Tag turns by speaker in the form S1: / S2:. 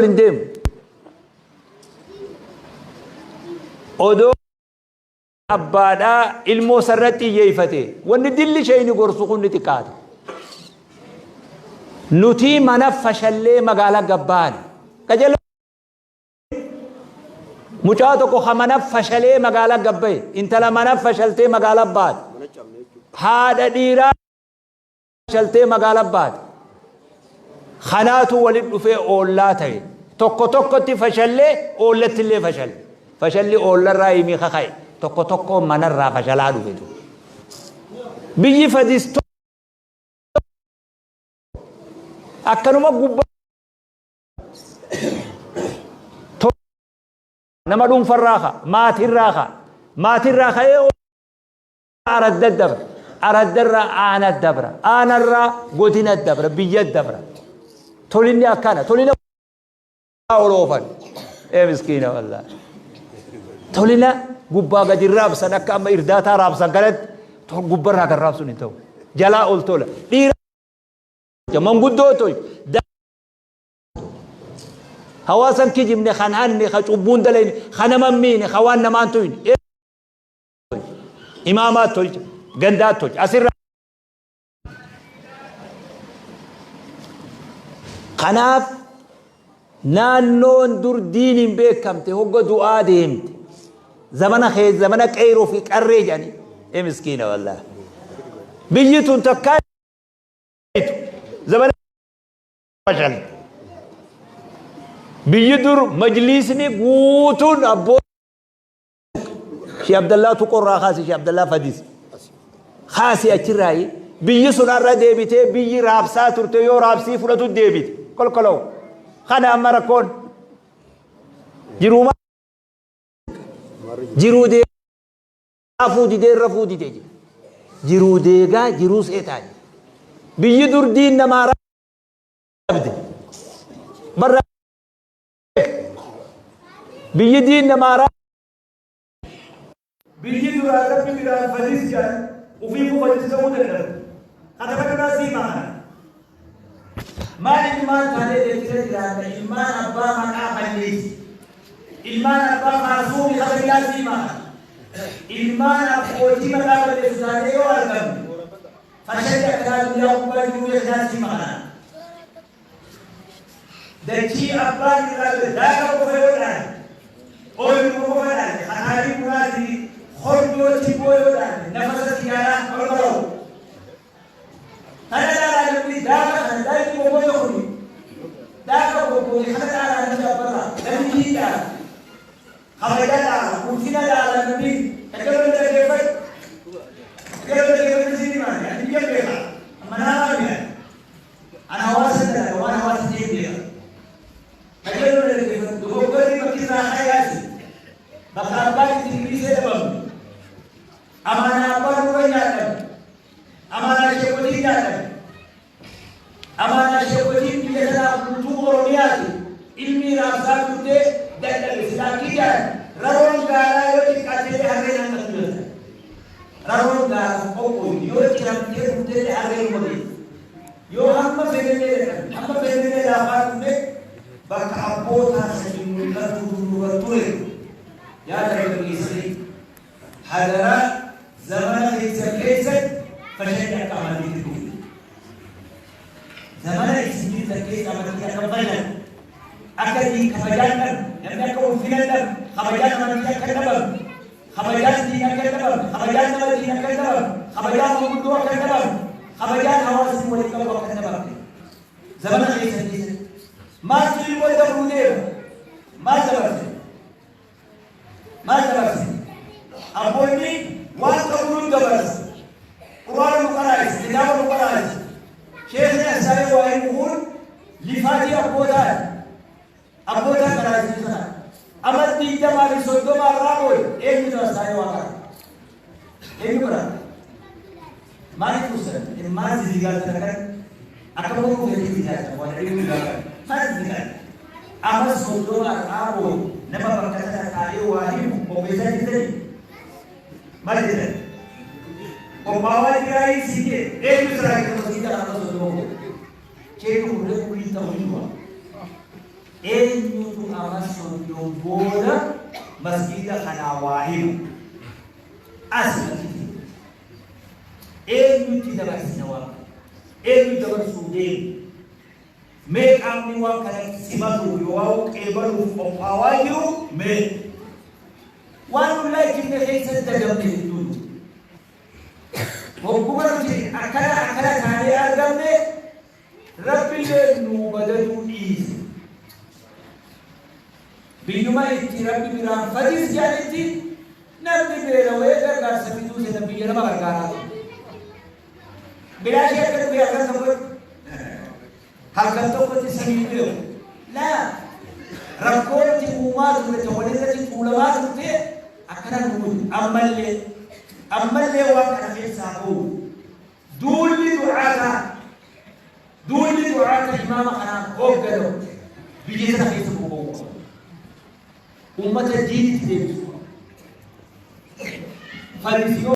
S1: Hin deemu. Odoo abbaadhaa ilmoo sarratti xiyyeeffate wanni dilli ishee inni gorsu kun ni xiqqaata. Nuti mana fashallee magaalaa gabbaane. Qajeeloo mucaa tokko ka mana fashalee magaalaa gabbaye, intala mana fashaltee magaalaa baate, haadha dhiiraa fashaltee magaalaa baate. Kanaatu walitti dhufee oollaa ta'e. Tokko tokkotti fashallee, oollatti illee fashalle. Fashalli oollarraa himii kaka'e. Tokko tokko manarraa fashalaa dhufetu. Biyyi fadis akkanuma gubbaa nama dhuunfarraa ka'a, maatirraa ka'a. Maatirraa ka'ee aradda dabra. Araddarraa aana dabra. Aanarraa godina dabra. Biyya dabra. Tolinni akkana. Tolina ol oofan. Ee miskiina wallaahi. Tolina gubbaa gadi raabsan, akka amma irdaataa raabsan kanatti gubbarraa kan raabsuun hin ta'u. Jalaa ol tola. Dhiira manguddoo tolcha. Hawaasan kijibne, kan hanne, kan cubbuun dalayne, kan nama miine, kan waan namaan tuyne. Imaamaa tolcha, gandaa tolcha. Asirra kanaaf naannoon dur diiniin beekamte hogga du'aa deemte, zamana kee zamana qeyroo fi qarree jedhanii. Ee miskiina wallaahi, biyyi tun takkaa zamana fashalte. Biyyi dur majliisni guutuun abboo Shee Abdallaa Tuqorraa kaasi, Shee Abdallaa Fadis kaasi, achirraayi biyyi sun har'a deebitee biyyi raabsaa turte yoo raabsii fudhatu deebite kolkoloo. Kana amma rakkoon jiruu jiruu deegaa fuudidee irra fuudidee jira. Jiruu deegaa jiruu seetaa biyyi dur diin namaa dhabde barra biyyi diin namaa. Biyyi duraan Rabbi biraan fadis jedhan ufiifuu fadis ta'uu dadhabde. Kataba duraa sii maana. Maal ilmaan taanee dachira jiraanna? Ilmaan abbaa maqaa balleessi. Ilmaan abbaa faarsuumi kata biraa sii maana. Ilmaan abbootii maqaa balleessu taanee yoo argamne, fashalli akkanaa duniyaa gubbaa jiruu keessaa sii maana. Dachii abbaan irraa ture daaka qofa yoo dhaalle, ooyiruma qofa dhaalle, kataarii bunaatii fi hordoo tibboo yoo dhaalle, nafasa xiyyaaraa ol barawu. Tana dhaalaa namni daaka kana, daakni bobboote kuni daaka bobboote kana dhaalaa namni abbarraa, namni diin dhaala. Kabajaa dhaala, ulfina dhaala namni. Qacaroo dhaggeeffadhu. Qacaroo dhaggeeffadhu siin himaani. Ani biyya beeka. Amma naamaa mi'a. An hawaasa dalaga, waan hawaasa ta'e beeka. Qajeeloo dhaggeeffadhu. Dogoggorri bakki irraa kayaasi. Bakka abbaan itti dhiisee dhabamne. Amaanaa abbaan nurra nyaadhame. Amaanaa sheekotiin nyaadhame. Amaanaa sheekotiin biyya tanaa guutuu Oromiyaati. Ilmi raabsaa turtee dadhabe. Silaa kiyyaan raroon gaalaa yoo xiqqaattellee harreen hanqatu jirta. Raroon gaalaaf qophooytu yoo ciramtee kuftellee harreen numa geessi. Yoo hamma fedhellee dadhabne, hamma fedhellee laafaa dhufne, bakka abbootaa sanii mul'atuutu nurra ture. Yaa dargaggeessanii, hadaraa, zamana keessan keessatti fashalli akka amantiitti dhufe. Zamana isin jirtan keessa amantiin akka fashalu, akka diin kabajaan dhabne, namni akka ulfina hin dhabne, kabajaan amantii akka hin dhabamne, kabajaan diin akka hin dhabamne, kabajaan nama diin akka hin dhabamne, kabajaan manguddoo akka hin dhabamne, kabajaan hawaasni waliin qabu akka hin dhabamne. Zamana keessan keessatti maaltu ilmoo dabruu deema? Maal dabarse? Maal dabarse? Abboonni waan qabu nu dabarse. Qur'aana nu qaraa'ise, kitaaba nu qaraa'ise. Sheekni Assaayee waa himu kun lifaatii abbootaati. Abbootaan qaraa'ise sana. Amma 20 fi 30 irraa booda eenyutu Assaayee waa qara? Eenyu qara? Maaliif tursan? Maal zizigaatan akkan? Akka boruu fedhii zigaatan waan dhibuu zigaatan. Maal zizigaatan? Amma 30 irraa booda nama bakka sana taa'ee waa himu qopheessaa jirtanii? Maal jettan? Qophaawaa jiraayii sii jee eenyu siraa jedhu masjiida kana 30 booda? Sheekni kun reefu waliin ta'u ni du'a. Eenyutu ama 30 booda masgiida kanaa waa himu? As masgiidi eenyutti dabarsina? Waan eenyu dabarsuu deemu? Mee qaamni waan kana simatuuf yoo qeebaluuf qophaawaa jiru mee? Waan nu laachifne keessatti dagamne hedduutu. Hogguma nuti akkana akkana taanee argamne, Rabbillee nuu badaluu dhiise. Biyyuma itti Rabbi biraan fadis jedhanitti namni beelawee gargaarsa fiduu seena, biyya nama gargaaraa ture. Bilaashii akka dhufe halkan tokkotti, halkan tokkotti samiin beeku. Laa, rakkoo nuti uumaa turre, ta walirratti tuulamaa turte akkana nu godhe. Ammallee waan kana keessaa bahu duulli du'aataa, duulli du'aata imaama kanaan hoogganamu biyya sana keessa bobba'uu qaba. Ummata diinitti deebisuu qaba. Fadis yoo